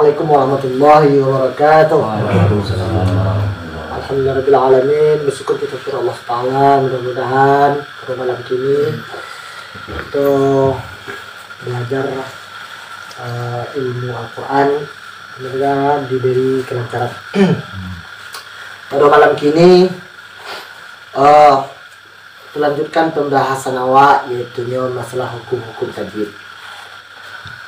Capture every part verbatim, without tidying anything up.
Assalamualaikum warahmatullahi wabarakatuh. Waalaikumsalam. Alhamdulillahirabbil alamin. Bersyukur kita kepada Allah Taala. Mudah-mudahan pada malam kini kita belajar, eh, ilmu Al-Quran, semoga diberi kelancaran. Pada malam kini, eh, lanjutkan pembahasan awak, yaitunyo masalah hukum-hukum tajwid.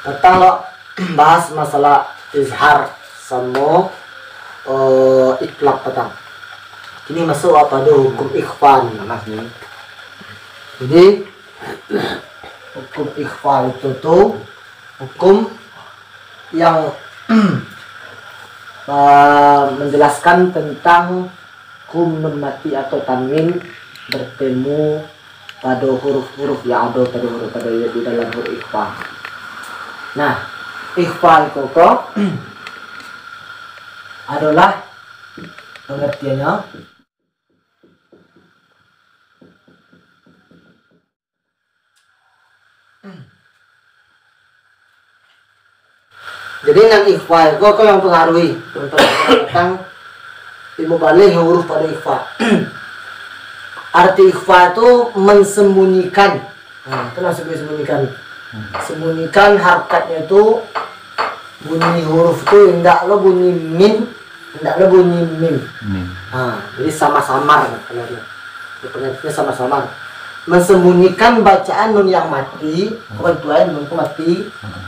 Patang lo bahas masalah izhar samo, eh, iqlab patang. Kini masuk awak pado hukum ikhfa ni. Panas ni. Jadi, hukum ikhfa itu tu hukum yang, eh, menjelaskan tentang hukum nun mati atau tanwin bertemu pado huruf-huruf yang ado pado huruf, pado di dalam huruf ikhfa. Nah, ikhfa itu ko adolah pengertiannya. Jadi, nan ikhfa ko, ko yang pengaruhi tentang, tentang limo baleh huruf pada ikhfa. Arti ikhfa tu mensembunyikan. Nah, itu maksud sembunyikan. Sembunyikan harakatnya itu, bunyi huruf tu indak lo bunyi min, indak lo bunyi mim. Mim. Ha, jadi samar-samar kalau dia. Dia pengertiannya samar-samar. Mensembunyikan bacaan nun yang mati, Hmm. apa itu, eh, nun tu mati. Hmm.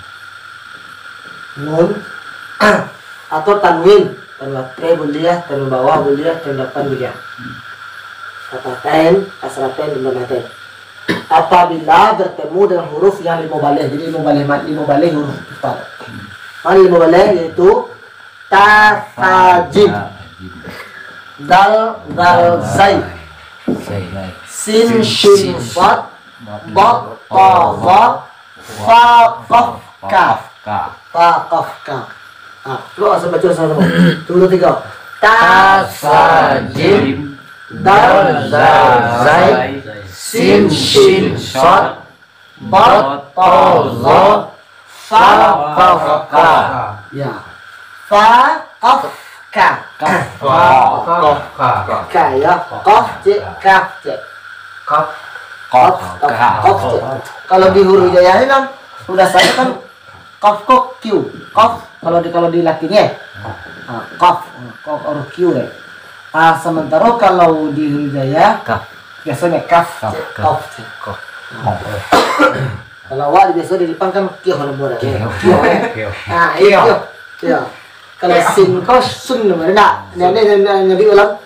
Nun atau tanwin, tanwin atas buliah, tanwin bawah buliah, tanwin dapan buliah. Hmm. Fathah tain, kasrah tain, dhammah tain. Apabila bertemu dengan huruf yang limo baleh, jadi limo baleh ma-, limo baleh huruf ikhfa. Mana limo baleh? Yaitu ta, sa, jim. Dal, zal, zai. Sin, shin, sad, dad, ta, za, fa, qaf, ka. Fa, qaf, ka. Ah, cuba asa baca sama-sama. Tunggu tiga. Ta, sa, jim. Dal, zal, zai. Sin, shin, sad. Dad, ta, za. Fa, qaf, ka. Ya. Fa, qaf, ka. Qaf. Fa, qaf, ka. Ka, ya. Qaf, cek, kaf, cek. Qaf. Qaf, qaf, qaf, cek. Kalau di huruf hijaiyah ni, Nam, sudah saya kan qaf ko Q. Qaf, kalau di, kalau di Latin, ya. Ah, qaf, qaf huruf Q, ya. Ah, sementara kalau di huruf hijaiyah, Kaf. biasanya kaf, Kaf, cek, kaf. kaf, cek. Kaf. Kalau awak biasa di Jepang kan kyoh lah buat, ya. Kyoh. Kyoh, ya. Kyoh. Ah, Kyoh. itu. Ya. Kalau Kyoh. sin ko sun nama dia, nak. Ni, ni, ni, ni, Nabi ulang.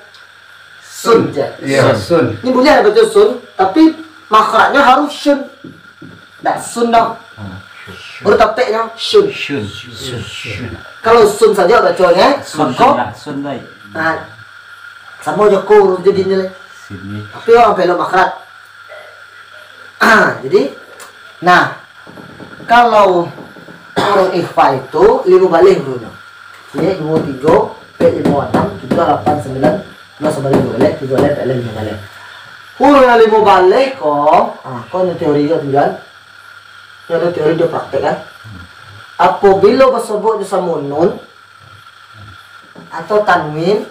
Sun je. Ya, Sun. sun. Ni boleh ada baca sun, tapi makhrajnya harus syun. Tak sun dah. Hmm. Huruf tapeknya syun. Syun. Syun. Syun. Kalau sun saja bacanya, Sun, maka sun lah, Sun lah. Ah, sama je ko huruf jadinya lah. Sini. Tapi orang pelok makhraj. Ah, jadi, nah, kalau huruf ikhfa itu limo baleh hurufnya. Ciek, duo, tigo, pek, limo, anam, tujuah, lapan, sambilan, duo sambilan limo baleh, tigo baleh, pek baleh, limo baleh. Huruf yang limo baleh ko, ah, ko ni teori juga tu, Jan. Ni ada teori, dia praktek, kan. Apabila basobok jo samo nun, atau tanwin,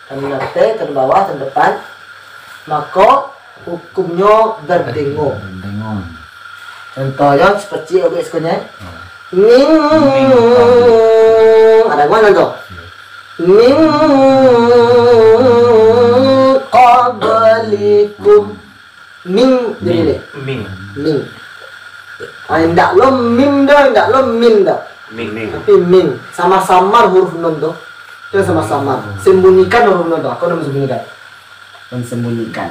tanwin ateh, tanwin bawah, tanwin depan, mako hukumnyo berdengung. Berdengung. Contohnyo seperti obek sekonyo. Hmm. Min. Min qablikum. Ada mana tu? Ya. Min qablikum. Ming jadi Ming. deh. Ming. Ming. Ah, indak lo mim doh, indak lo min doh. Ming. Ming. Tapi ming. Samar-samar huruf nun tu. Itu samar-samar. Sembunyikan huruf nun tu. Aku nama sembunyikan. Mensembunyikan.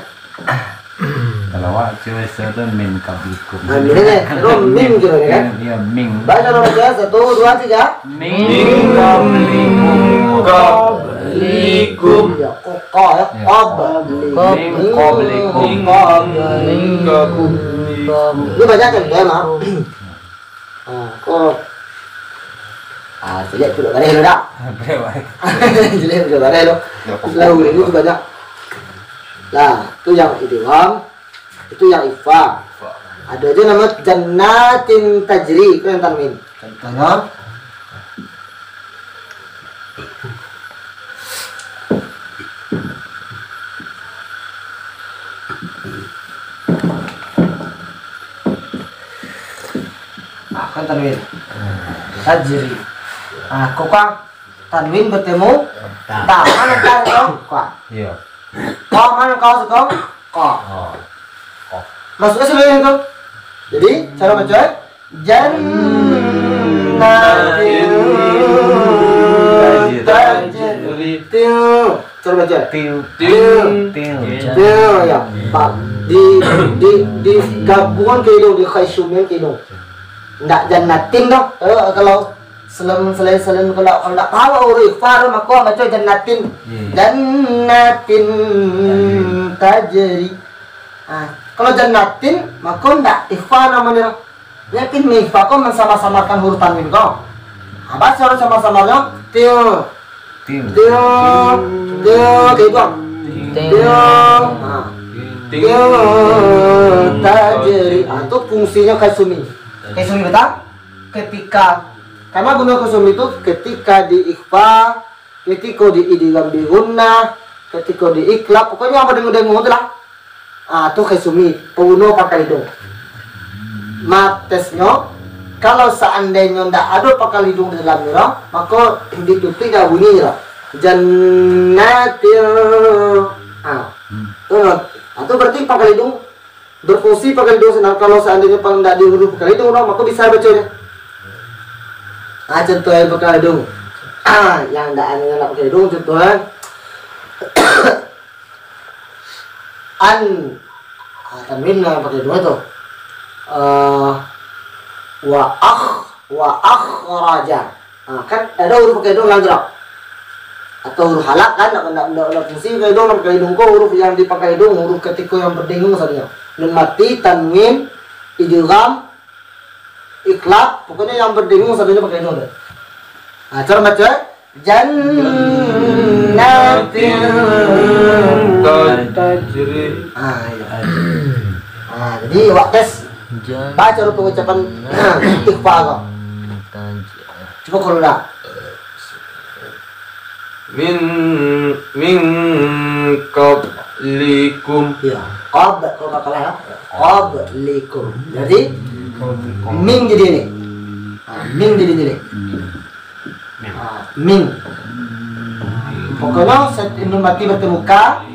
Kalau awak cewek tu min qablikum. Nah, min ni. Lo ming kira ni kan? Ya, ming. Baik, kalau baca, satu, dua, tiga. Min qablikum. Qablikum. Ya, ko, ko, ya. Ya. Qab. Min qablikum. Min qablikum. Ini banyak kan, ya, Mak? Ah, ko. Ah, jelek tu dah bareh lo dah. Jelek tu dah bareh lo. Ya, Lalu ini tu banyak. Lah, tu yang idgham. Itu yang ikhfa. Ikhfa. Ada je nama jannatin tajri, itu yang tanwin. Contohnya, Kan tanwin. Tajri. Ah, ko ka tanwin bertemu ta. Ta. Mano ta ko? Ka. Iyo. Ko, mano ka ko? Ka. Oh. Ko. Masuk ka sini tu. Jadi, cara baca, eh? Jannatin tajri. Til. Coba baca. Til. Til. Til. Til. Til, ya. Pak, di, di, di gabuan ka hidung, di khaisumi ka hidung. Ndak jannatin doh. Eh, kalau selain, selain, selain, kalau, kalau ndak tahu huruf ikhfa doh, mako baca jannatin. Iya. Jannatin tajri. Ah, kalau jannatin, mako ndak ikhfa namonyo. Yakin nih, pako mansama-samarkan huruf tanwin ko. Apa sih huruf sama-samarnyo? Til. Til. Til. Til. Kayak itu, ah. Til. Til. Nah. Til. Til. Tajri. Ah, itu fungsinya khaisumi. Khaisumi betul? Ketika, karena guna khaisumi itu ketika di ikhfa, ketika di idgham bi gunnah, ketika di iqlab, pokoknya apa dengung-dengung itu lah. Ah, tu khaisumi, paguno pangkal hidung. Matesnyo, kalau saandainyo ndak ado pangkal hidung di dalamnyo, mako ditutuik dah bunyi lah. Jannatil. Ah. Hmm. Tu, ah, tu berarti pangkal hidung berfungsi pangkal hidung sinan. Kalau saandainyo pang-, ndak di huruf pangkal hidung, no, mako bisa baco nyo. Ah, contoh yang pangkal hidung. Ah, yang ndak ado yang ndak pangkal hidung, contoh, eh. An. Ah, tanwin lah pakai dua tu. Eh, wa akh-, wa akhraja. Ah, kan ada huruf pakai dua langgar. Atau huruf halak kan, nak, nak, nak, nak fungsi pakai dua, nak pakai dua ko huruf yang dipakai dua, huruf ketika yang berdengung saja. Nun mati, tanwin, idgham, iqlab, pokoknya yang berdengung saja pakai dua. Ah, cara baca, eh? Jannatin tajri. Ah, iya. Ah, jadi awak tes. Jan- Baca dulu pengucapan ikhfa ko. Taj- Cuba kalau dah. Min, min qablikum. Iya. Qab, kalau nggak salah ya. Qablikum. Jadi, min jadi ini. Ah, min jadi ini. Ah, min. Pokoknya, set-, nun mati bertemu ka,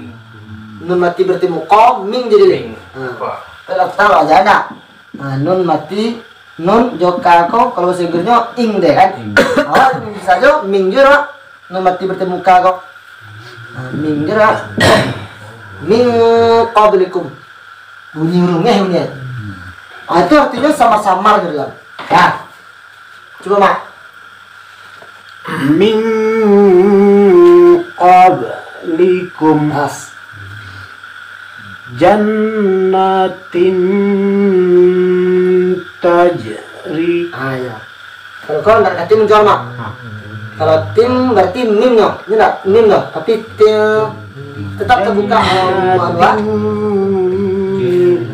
nun mati bertemu ko, min jadi ini. Min. Ah. Kalau tahu aja anak. Ah, nun mati, nun jo ka ko, kalau bahasa Inggrisnyo ing deh kan. Ing. Ah, bisa jo, ming jo lah. Nun mati bertemu ka ko. Ah, ming jo lah. Min qablikum. Bunyi huruf meh bunyi. Ah, itu artinya samar-samar gitu kan. Ya. Cuba, Mak. Min qablikum. Pas. Jannatin tajri. Ah, iya. Kalau kau ndak katim jual, Mak. Hah. Kalau tim berarti mim nyo. Ini ndak mim nyo, tapi til tetap terbuka, eh, dua.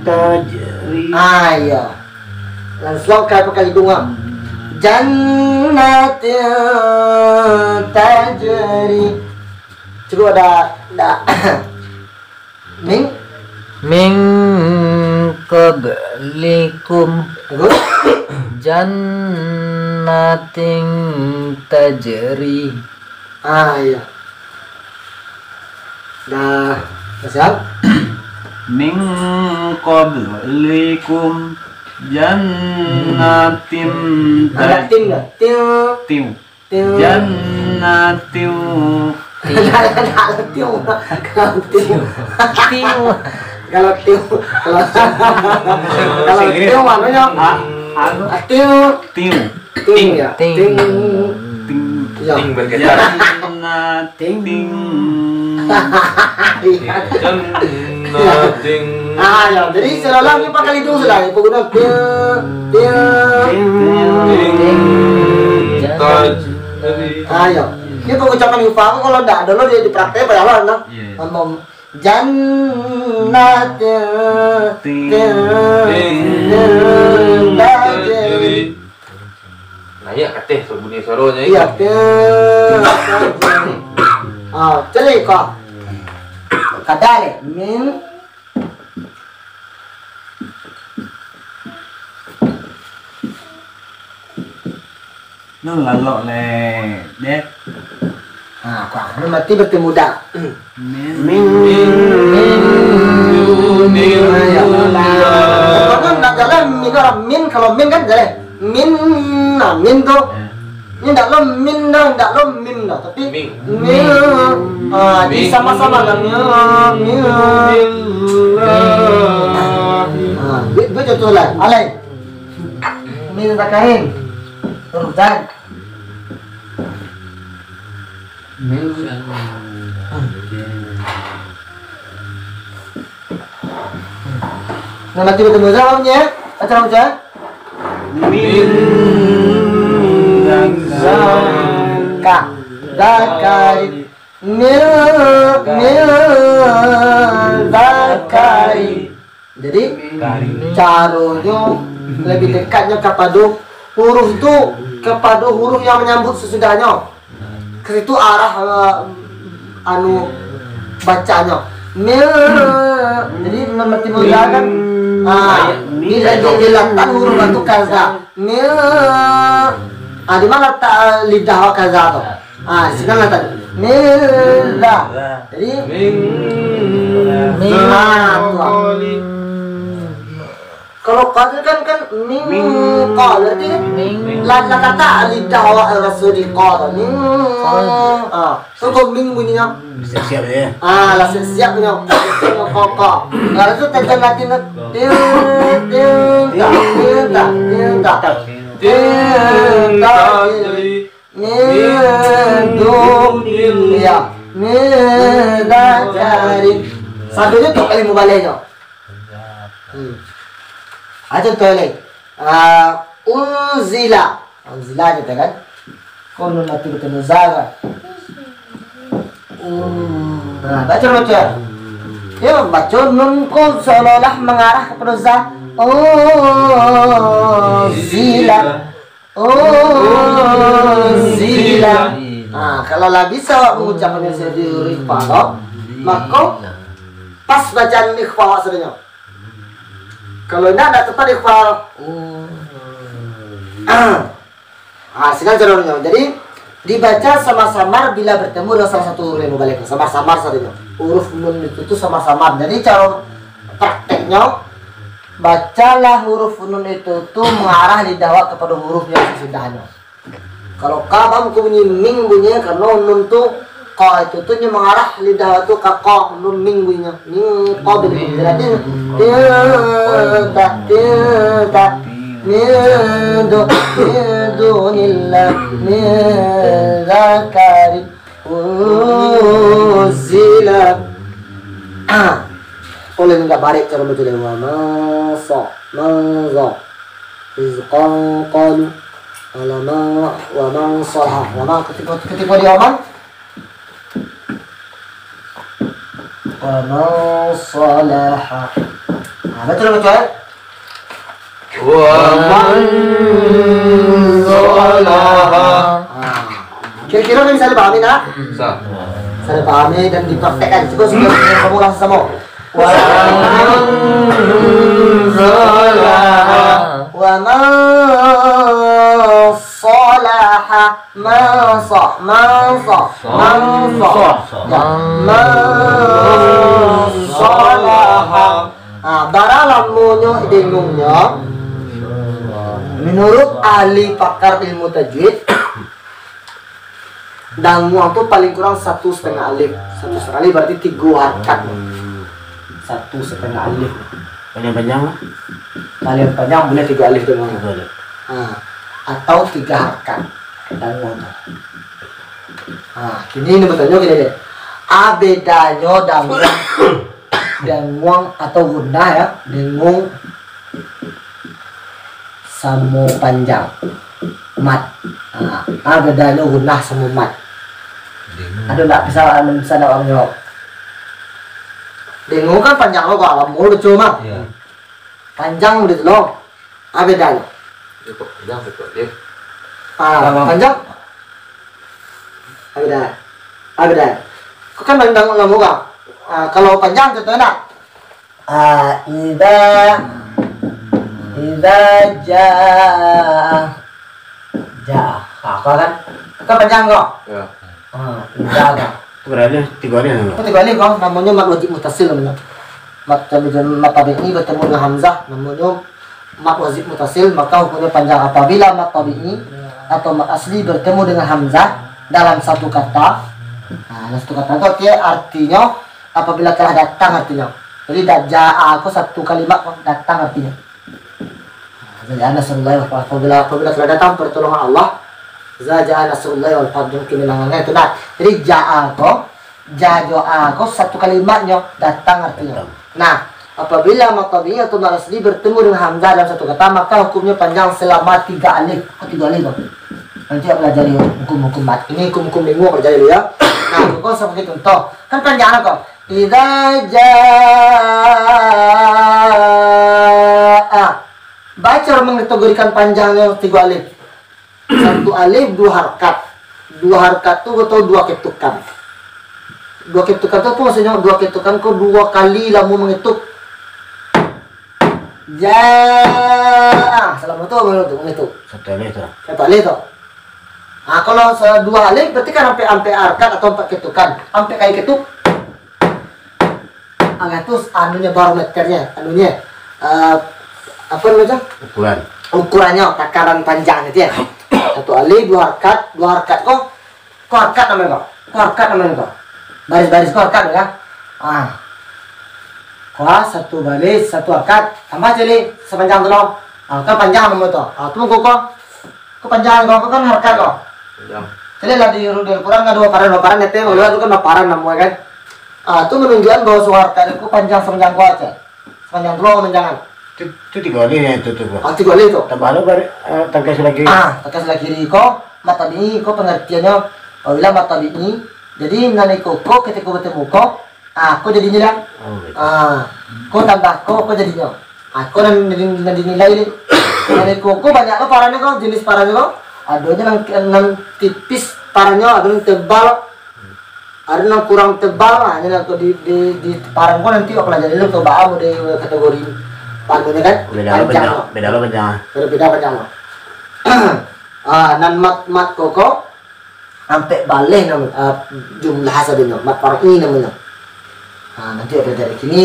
Tajri. Ah, iya. Langsung ka pakai hidung, ah. Jannatin tajri. Cukup ada, dah. Min? Min qablikum. Terus? Jannatin tajri. Ah, iya. Dah. Dah siap? Min qablikum jannatin. Ada taj- tim dah? Tim. Tim. Tim. Jannatin. Kalau tim. Kalau tim. Tim. Kalau tim. Kalau, kalau tim, maksudnya, ah, anu. Tim. Tim. Tim, ya. Ting. Tim. Ting. Ya. Ting bergetar. Jannatin. Iya. Jannatin. Ah, ya. Jadi, seolah-olah ini pakai hidung sudah. Ini pakai hidung. Ting. Ting. Ting. Ting. Taj. Ah, ya. Ini pengucapan ikhfa ko kalau ndak ada lo dia dipraktek, padahal, nah. Iya, iya. Ngomong jannatin. Ting. Ting. Ting. Ting. Tajri. Naiak ka ateh bunyi suaronyo. Iya, ting. Ah, cari ko. Kada leh, min. Nun lalok le, Dek. Ha, kau nun mati bertemu dak? Min. Min dunillah. Kalau nak jalan min, kalau min, kalau min kan jalan. Min, nah, min tu. Ini ndak lo min dah, ndak lo mim dah, tapi Mim. mim. Ah, jadi sama-sama lah. Mim, mim. Ah, buat, buat contoh lah. Alai. Min zakarin. Huruf dan. Nah, nanti bertemu sama punya. Baca, baca. Min. Ka. Zakari. Min, min zakari. Jadi, caronyo lebih dekatnyo kapado huruf tu, kapado huruf yang menyambut sesudahnyo. Ke situ arah, eh, anu, bacanyo. Min, jadi, mati mulia kan? Ah, bila dia letakkan huruf tu kaza. Min, ah, di mana letak, eh, lidah awak kaza tu? Ah, di sini letak. Min, dah. Jadi, Min. Min. Ah, tu lah. Kalau qad kan, kan min qa, berarti kan la, la kata lidah awak rasul di qa tu. Min. Ah, tu kau min bunyinya. Siap-siap ya. Ah, lah siap-siap punya. Qa, qa. Kalau tu tekan nanti nak. Tin, tin, tak, tin, tak, tin, tak. Tin, tak, tin. Min dunillah. Min zakari. Satunya tu kali mubalainyo. Hmm. Ah, contoh lain. Ah, unzila. Unzila kita kan. Kau nun mati bertemu za kan? Hmm. Nah, baca, baca. Ya, baca nun kau seolah-olah mengarah kepada za. Oh, zila. Oh, zila. Ah, kalau lah bisa awak mengucapkan yang sudah diikhfa, maka pas bacaan ikhfa awak sadonyo. Kalau indak, indak tepat ikhfa. Ah, sinan caronyo. Jadi, dibaca samar-samar bila bertemu dengan salah satu huruf yang mubalek. Samar-samar sadonyo. Huruf nun itu tu samar-samar. Jadi, caro prakteknyo, bacalah huruf nun itu tu mengarah lidah awak kepada huruf yang sesudahnyo. Kalau ka bang ku bunyi ming bunyi, karena nun tu, ka itu tu nyo mengarah lidah awak tu ka ka, nun ming bunyi. Min qabli. Berarti, tin, ta, tin, ta. Min du, min dunillah, min zakari, unzila. Ah. Oleh ndak barek cara baca wa ma sa, ma za. Rizqan qalu. Wa la ma, wa man salaha. Wa ma ketika, ketika dia aman. Wa man salaha. Nah, betul, betul, eh? Wa man salaha. Ah. Kira-kira bisa dipahami, nak? Sa. Bisa dipahami dan dipraktekkan. Cuba, cuba, kamu langsung sama. Wa man salaha. Wa man salaha. Man sa, man sa, man sa. Ya. Man salaha. Ah, bara lamonyo dengungnyo. Menurut ahli pakar ilmu tajwid, danguang tu paling kurang satu setengah alif. Satu setengah alif berarti tiga harkat. Satu setengah alif. Panjang-panjang lah. Paling panjang boleh tiga alif tu. Tiga alif. Ha, atau tiga harkat danguang tu. Ha, kini ni bertanya kini deh. A bedanyo danguang, danguang atau gunah ya, dengung samo panjang. Mat. Ha, a bedanyo gunah samo mat. Ado ndak bisa, bisa ndak urang jawab? Dengung kan panjang lo, kok lamo lo cuma. Ya. Panjang gitu lo. A bedanyo. Cukup, bilang cukup dia. Ah, panjang. A beda. A beda. Kau kan panjang lamo kan? Ah, kalau panjang contohnya nak. Ah, idza, idza jaa, jaa. Apa kan? Kan panjang ko? Ya. Ha, indak ko. Berarti tigo alif namo? Ko tigo alif ko, namonyo mad wajib mutasil namonyo. Mad tabi-, mad tabi'i bertemu dengan hamzah, namonyo mad wajib mutasil, maka hukumnya panjang apabila mad tabi'i atau mad asli bertemu dengan hamzah dalam satu kata. Nah, dalam satu kata itu artinya, artinya apabila telah datang artinya. Jadi, da-, ja'a ko satu kalimat ko datang artinya. Nah, jadi, nasrullahi wal fath. Apabila, apabila telah datang pertolongan Allah, za ja'a nasrullahi wal fath, mungkin menangannya itu. Nah, jadi ja'a ko, ja ja'a ko satu kalimatnyo datang artinya. Datang. Nah, apabila mad tabi'i atau mad asli bertemu dengan hamzah dalam satu kata, maka hukumnya panjang selama tiga alif. Ko tigo alif ko. Nanti awak pelajari hukum-hukum mad. Ini hukum-hukum minggu awak pelajari dulu ya. Nah, ko sebagai contoh. Kan panjang ko. Idza ja'a. Baco mengkategorikan panjangnyo tigo alif. Satu alif, duo harakat. Duo harakat tu atau duo ketukan. Duo ketukan tu apo maksudnyo? Duo ketukan ko duo kali lamo mangetuk. Ja'a. Salamo tu mangetuk, mangetuk. Satu alif tu. Satu alif tu. Ha, kalau sa-, duo alif, berarti kan ampek, ampek harakat atau ampek ketukan. Ampek kali ketuk. Agak tu anunyo, barometernya, anunyo, eh, apa namanya? Ukuran. Ukurannya, takaran panjang gitu ya. Satu alif, duo harakat, duo harakat ko, ko harakat namanya ko. Ko harakat namanya ko. Baris-baris ko harakat kan? Ah. Ko satu baris, satu harakat, tambah cili sepanjang tu lo. Ah, kan panjang namanya tu. Ah, tu ko, ko. Ko panjang ko, ko kan harakat ko. Panjang. Caliak lah di, di Al-Quran kan duo paran, duo paran, nanti kalau tu kan duo paran namo kan. Ah, tu menunjukkan bahwa surat harakat ko panjang sepanjang ko aja. Sepanjang tu lo panjangan. Tu, tu tigo alif ya, tu, tu, tu. Ah, tigo alif tu. Tambah lo bari-, eh, tangkai sebelah kiri. Ah, tangkai sebelah kiri ko, mad tabi'i ko pengertiannyo, apabila mad tabi'i. Jadi, nan iko ko, ketika bertemu ko, ah, ko jadinyo lah. Oh, gitu. Ah, ko tambah ko, ko jadinyo. Ah, ko nan, nan, nan dinilai ni. Nan iko ko banyak lo parannyo ko, jenis parannyo ko. Ado je nan, nan tipis parannyo, ado nan tebal. Ado nan kurang tebal, ah, ini aku di, di, di parang ko nanti aku pelajari dulu, coba kamu di kategori panjangnya kan? Beda lo panjang, beda lo panjang. Beda-beda panjang lo. Ah, nan mad, mad ko ko, ampek baleh namo, ah, jumlah sadonyo, mad far'i namonyo. Ah, nanti aku pelajari kini,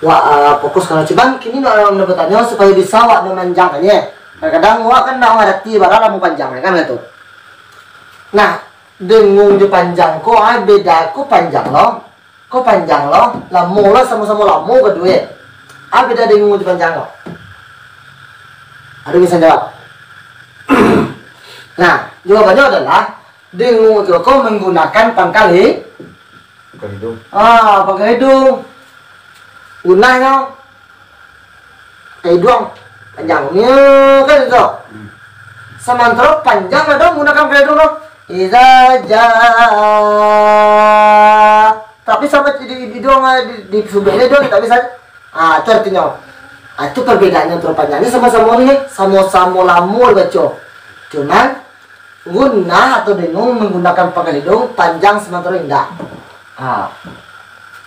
wah, ah, fokus kalau cuman kini nak, nak bertanya supaya bisa wak memanjangkannya. Kadang-kadang wak kan nak mengerti barang lah mau panjang, ya kan, gitu. Nah, dengung jo panjang ko, ah, beda ko panjang lo. Ko panjang lo, lamo lo, samo-samo lamo kaduo. Ah, beda dengung jo panjang lo. Ado bisa jawab? Nah, jawabannyo adalah, dengung tu ko manggunakan pangkal hi-, Pangkal hidung. Ah, pangkal hidung. Gunahnyo, ka iduang, panjang. Nyo, kan itu. Hmm. Samantaro panjang ado manggunakan pangkal hidung tu. Iza ja. Tapi sampai di, di, di iduang, di, di suduik iduang, tak bisa. Ah, itu artinyo. Ah, itu perbedaannyo antaro panjang ni samo-samo ni, samo-samo lamo dibaco. Cuman, gunnah atau dengung manggunakan pangkal hidung, panjang samantaro indak. Ha.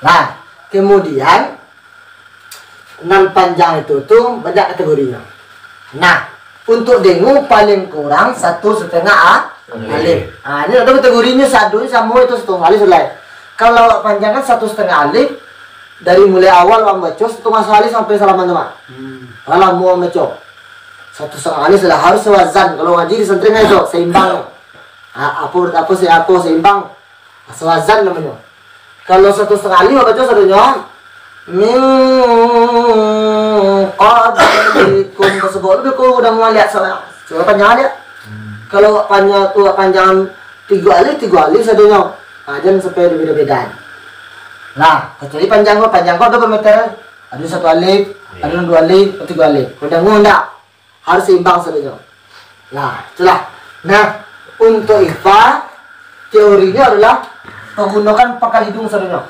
Nah, kemudian, nan panjang itu tu banyak kategorinyo. Nah, untuk dengung paling kurang satu satangah a-, alif. Alif. Ha, ini ado kategorinyo, sado samo itu satangah alif sulai. Kalau panjang kan satu satangah alif, dari mulai awal wak baco satangah alif sampai salaman tu, Mak. Hmm. Kalau mau baco. Satu satangah alif sudah harus sawazan. Kalau ngaji di santri kan itu, seimbang. Ha, apo, apo se-, apo seimbang? Sawazan namonyo. Kalau satu satangah alif, baco sadonyo, min qablikum. Tasebut lebih kurang malihat sa-, sudah panjang dia. Hmm. Kalau panjang tu, panjang tigo alif, tigo alif sadonyo. Ha, jan sampai beda-beda. Nah, kecuali panjang ko, panjang ko ado bermeter. Ado satu alif, iya, ado duo alif, ado tigo alif. Kalau dangu ndak, harus seimbang sadonyo. Nah, itulah. Nah, untuk ikhfa, teorinyo adalah manggunakan pangkal hidung sadonyo.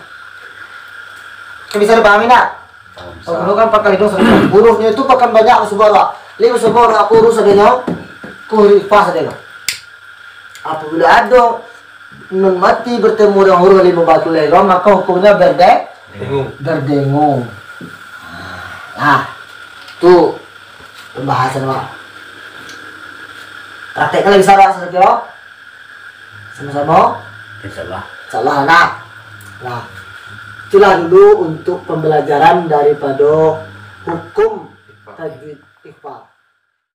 Bisa dipahami ndak? Bisa. Manggunakan pangkal hidung sadonyo. Hurufnyo itu bahkan banyak basobok, Pak. Lai basobok, Pak, huruf sadonyo, ko huruf ikhfa sadonyo. Apabila ado nun mati bertemu dengan huruf alif mubalaghah, maka hukumnya berde-, berdengung. Nah, tu pembahasan, Pak. Praktekkan lagi, saudara, saudara. Samo-samo. Insyaallah. Insyaallah, nak. Nah, itulah dulu untuk pembelajaran daripado hukum tajwid ikhfa.